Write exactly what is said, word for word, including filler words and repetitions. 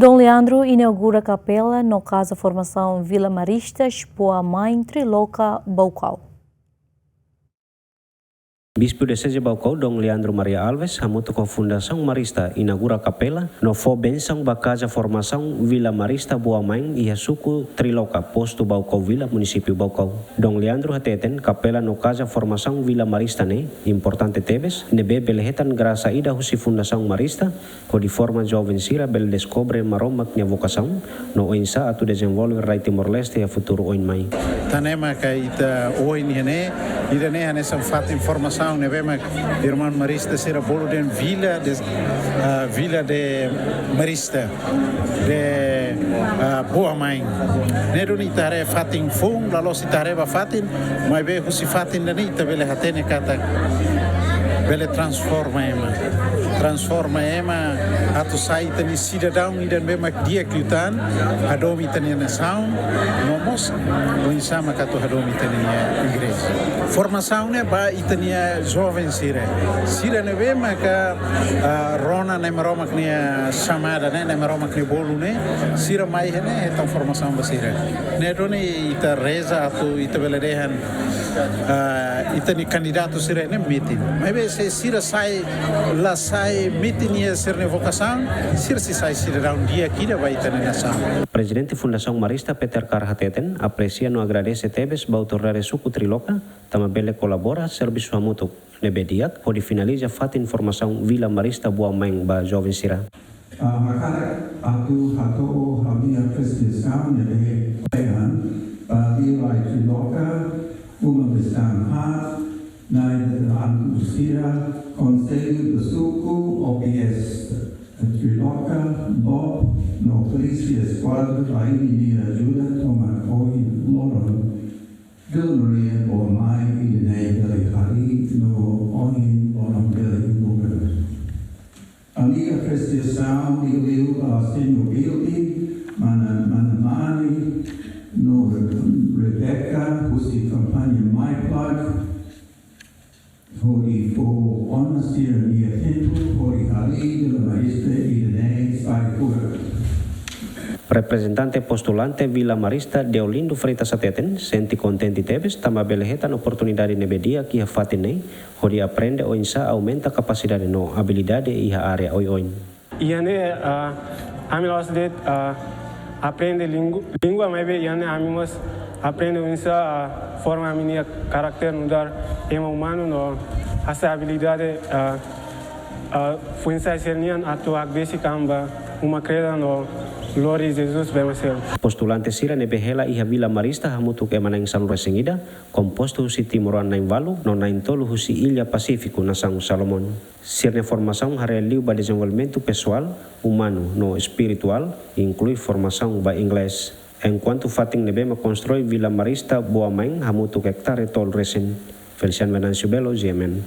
Dom Leandro inaugura kapela no Kaza Formasaun Vila Maristas Boa Mãe Triloka Baucau. Bispu Dioseze Baucau, Dom Leandro Maria Alves, hamutuk ho Fundasaun Marista, inaugura kapela no fó bensaun ba Kaza Formasaun Vila Marista Boa Mãe iha suku Triloka, postu Baucau Vila, munisípiu Baucau. Dom Leandro hateten, kapela no Kaza Formasaun Vila Marista ne'e importante tebes, ne'ebé bele hetan grasa ida husi Fundasaun Marista, hodi forma joven sira bele deskobre Maromak nia vokasaun, no oinsá atu dezenvolve rai Timor-Leste iha futuru oin mai. Tan ne'e mak ita ohin iha ne'e, ida-ne'e hanesan fatin formasaun ne'ebé mak irmaun Marista sira bolu dehan Vila de, ah, Vila de Marista, de, ah, Boa Mãe. Ne'e duni ita haree fatin foun, la'ós ita haree ba fatin, maibé husi fatin ida-ne'e ita bele hatene katak bele transforma ema. Transforma ema atu sai ita-nia sidadaun ida ne'ebé mak di'ak liután, hadomi ita-nia nasaun, no mós oinsá mak atu hadomi ita-nia igreja. Formasaun ne'e ba ita-nia joven sira. Sira ne'ebé maka, ah, rona Nai Maromak nia xamada ne'e, Nai Maromak nia bolu ne'e, sira mai iha ne'e hetan formasaun ba sira. Ne'e duni ita reza atu ita bele dehan, ah, ita-nia kandidatu sira ne'e metin. Maibé se sira sai, la sai metin iha sira-nia vokasaun, sira sei sai sidadaun di'ak ida ba ita-nia nasaun. Prezidente Fundasaun Marista Peter Carr hateten, apresia no agradese tebes ba autoridade suku Triloka, tanba bele kolabora servisu hamutuk ne'ebé di'ak, hodi finaliza fatin formasaun Vila Marista Boa Mãe ba joven sira. Ah, hakarak atu hato'o ha'u-nia apresiasaun ne'ebé lehan ba Vila Triloka, uma bestaan haat, na'i-de'it sira, Konsellu Suku, O P S Triloka, bob, no Polísia Eskuadra ba imi-nia ajuda tomak ohin loron Vila Maria Boa Mãe ida-ne'e bele harii no ohin loron bele inaugura. Ami-nia apresiasaun liuliu ba Señór Billy, Mana, Mana Mani, no Re-, Rebecca, husi kampaña MyPlug, hodi fó ona sira-nia tempu, hodi harii Vila Marista ida-ne'e sai furak. Reprezentante postulante Vila Marista, Deolindo Freitas hateten, sente kontente tebes, tanba bele hetan oportunidade ne'ebé di'ak iha fatin ne'e, hodi aprende oinsá aumenta kapasidade no abilidade iha área oioin. Iha ne'e, ah, ami la'ós de'it, ah, aprende lingu-, língua, maibé iha ne'e ami mós aprende oinsá, ah, forma ami-nia karakter nu'udar ema umanu no hasa'e abilidade, ah, ah, foin-sa'e sira-nian atu hakbesik an ba uma kreda no lori Jesus bema seluk. Postulante sira ne'ebé hela iha Vila Marista hamutuk ema na'in sanulu-resin-ida, kompostu husi timoroan na'in-ualu no na'in-tolu husi illa Pasífiku, nasaun Salomon. Sira-nia formasaun haree liu ba dezenvolvimentu pesoál, umanu no espirituál, inklui formasaun ba inglés. Enkuantu fatin ne'ebé mak konstrui Vila Marista Boa Mãe hamutuk ektare tolu resin. Feliciano Venâncio Belo, G M N.